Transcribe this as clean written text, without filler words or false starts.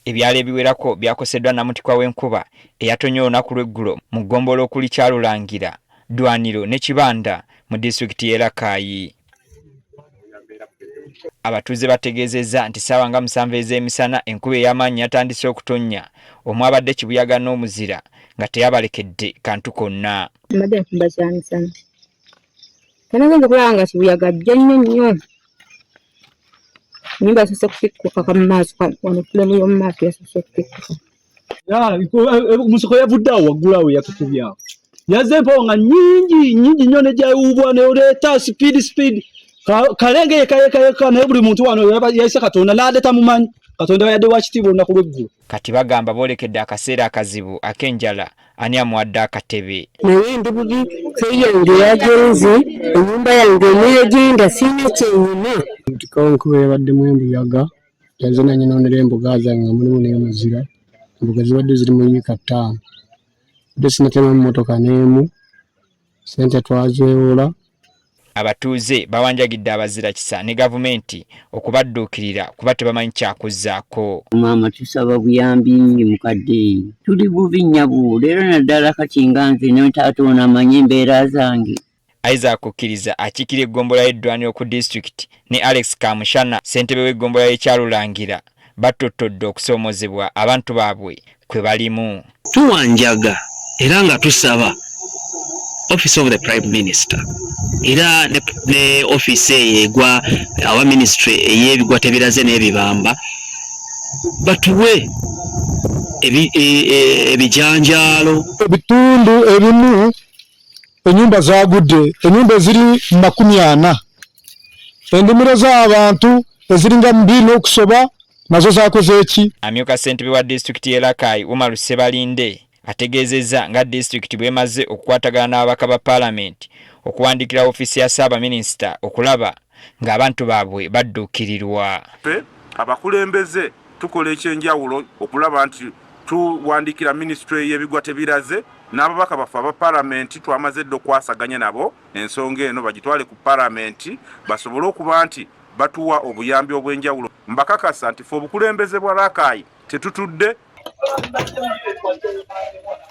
Ebyalo ebiwerako byakoseddwa namutikwa w'enkuba eyatonye olunaku lw'eggulo mu ggombolola okuli Kyalulangira, Ddwaniro ne Kibanda mu disitulikiti y'e Rakai. Abatuuze bategeezezza nti ssaawa nga 7 ez'emisana enkuba ey'amaanyi yatandise okutonnya omwabadde kibuyaga n'omuzira nga teyabalekedde kantu konna. Mbadde nfumba kyamisana. Nagenze okulaba nga kibuyaga ajja nnyo nnyo. Ennyumba yasoose kutikkuka mu maaso wano fulemu y'omu maaso yasoose okutikkuka. Omusoko yavudde awo waggulu awo yatukubye awo. Yazze empewo nga nnyingi nnyingi nnyo ne gyawuubwa n'oleeta sipiidi sipiidi. Kalenge yekka yekka yekka naye buli muntu wano yayise Katonda n'adde tamumanyi. Katonda yadde wa kitiibwa olunaku lw'eggulo. Kati bagamba boolekedde akaseera akazibu ak'enjala ani amuwadde akatebe. Naye ndi bubi, ffe yange yagenze, ennyumba yange emu yagenda, sirina kye nnina. Nkuba yabaddemu embuyaga, yazze n'annyonoonera emboga zange nga mulimu n'emuzira. Emboga zibadde ziri mu yiika 5. Mbadde sinnatemamu mmotoka n'emu, ssente twazeewola. Abatuuze bawanjagidde abazirakisa ne gavumenti okubadduukirira kuba tebamanyi kyakuzzaako. Maama tusaba buyambi mukadde, tuli bubi nnyabo leero naddala kati nga nze ne taata ono amanyi embeera zange. Isaac Kukkiriza akiikirira eggombolola y'eddwaniro ku disitulikiti ne Alex Kamushana ssentebe w'eggombolola y'e Kyalulangira battottodde okusoomoozebwa abantu baabwe kwe balimu. Tuwanjaga era nga tusaba Office of the Prime Minister era ne office eyo egwa aba ministry ey'ebigwa tebiraze n'ebibamba batuwe ebijanjaalo. Ebitundu ebimu ennyumba zaagudde, ennyumba eziri 40, endimiro z'abantu eziringa 2 n'okusoba nazo zakoze eki. Amyuka ssentebe wa disitulikiti y'e Rakai Umar Ssebalinde ategeezezza nga disitulikiti bw'emaze okukwatagana n'ababaka ba paalamenti okuwandiikira ofiisi ya Ssaabaminisita okulaba ng'abantu baabwe badduukirirwa. Ffe abakulembeze tukola ekyenjawulo okulaba nti tuwandiikira minisitule y'ebigwa tebiraze n'ababaka baffe aba paalamenti twamaze dda okwasaganya nabo ensonga eno bagitwale ku paalamenti basobole okuba nti batuwa obuyambi obw'enjawulo. Mbakakasa nti ffe obukulembeze bwa Rakai tetutudde.